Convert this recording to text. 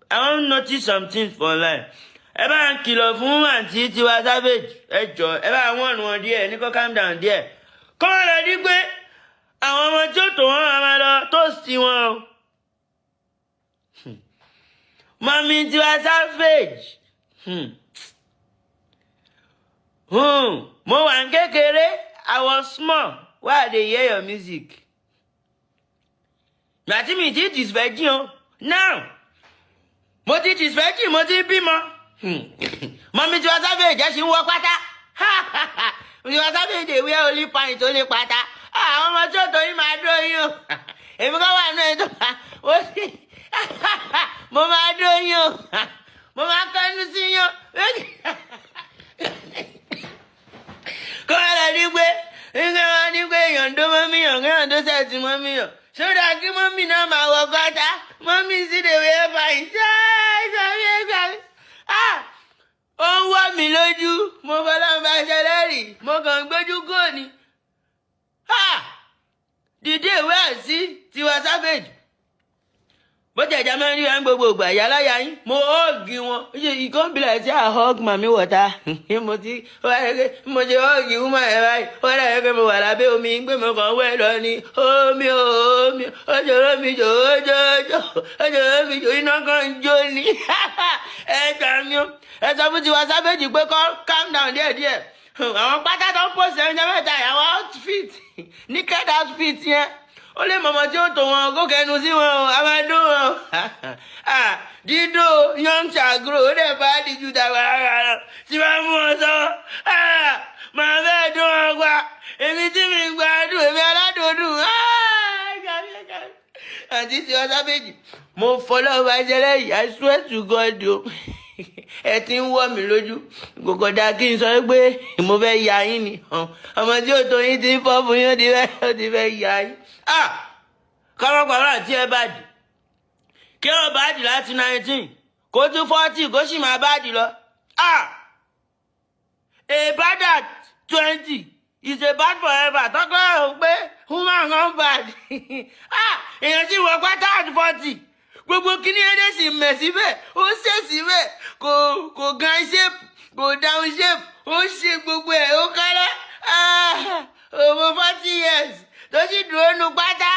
I wan notice some things for online. Ẹ bá ń kìlọ̀ fún àǹtí Tiwa Savage. Ẹ jọ, ẹ bá wọ́n wọn díẹ̀ ní kó calm down díẹ̀. Kọ́ wọn lọ rí pé àwọn ọmọ tí ó tó wọn máa lọ toast wọn o. Mummy Tiwa Savage. Mo wà ní kékeré, I was small while I dey hear your music. Gbà tí mi ti disvirgin o, now mo ti disvirgin, mo ti bímọ. Mummy Tiwa Savage jẹ́ sí ń wọ pátá. Tiwa Savage dey wear only pant, only pátá. Àwọn ọmọ tí ó tó yín máa dúró yín o. Èmi kọ́ wà nínú ẹ̀ tó ó sì mo máa dúró yín o. Mo máa kọ́nu sí yín o. Kọ́ ẹ lọ ní pé nígbà wọn ní pé èèyàn tó mummy yàn, kéèyàn tó set mummy yàn. Sódà kí mummy náà máa wọ pátá. Mummy sì dey wear pant. Ṣáà. Ah! Ó ń wọ́ mi lójú. Mo fọlọ́run bá ṣẹlẹ́rìí. Mo kàn ń gbójú kúrò ní. Ah! The day wey I see Tiwa Savage, bó tẹ̀ já máa ń rí wa ní gbogbo ìgbà, ìyá láyà yín, mo hug wọn. E come be like say I hug mami water. Mo ti mo ṣe hug woman ẹ̀ báyìí, ó dà pé mo wà lábẹ́ omi, pé mo kàn wẹ̀ lọ ní omi omi. Ó ṣòro mi jòjòjò, ó ṣòro mi jò, iná kan ń jó ni. Ẹ gbà mí o. Ẹ sọ fún Tiwa Savage pé kó calm down díẹ̀díẹ̀. Àwọn pátá tó ń pòsè ẹ̀ńjẹ́ mẹ́ta, àwọn outfit, naked outfit yẹn, ó lè mọ̀mọ́ tí ó tó wọn kó kẹnu sí wọn o, a máa dún wọn o. Dídò young shall grow, ó dẹ̀ bá díjú dàgbà rárá tí wọ́n mú wọn sọ, màá fẹ́ dún wọn pa. Èmi tí mi gbádùn, èmi aládùn. Àǹtí Tiwa Savage, mo fọlọ́ bá ṣẹlẹ̀ yìí, I swear to God o, ẹ ti ń wọ́ mi lójú. Kò kọjá kí n sọ pé mo fẹ́ ya yín ni. Ọmọ tí ó tó yín ti ń fọ́ fún yín, ó ti fẹ́ ya yín. Kọ́mọkọ́mọ àti ẹ bad kí wọ́n bad láti 19 kó tún 40, kó sì máa bad lọ. A bad at 20 is a bad forever. Tọ́kọ́ ẹ̀ pé woman kan bad. Èèyàn sì wọ pátá at 40, gbogbo kíní ẹdẹ sì mẹ̀ síbẹ̀, ó ṣe síbẹ̀, kò gan shape, kò down shape, ó ṣe gbogbo ẹ̀, ó kálá. Ọmọ 40 years tó sì dúró nu pátá.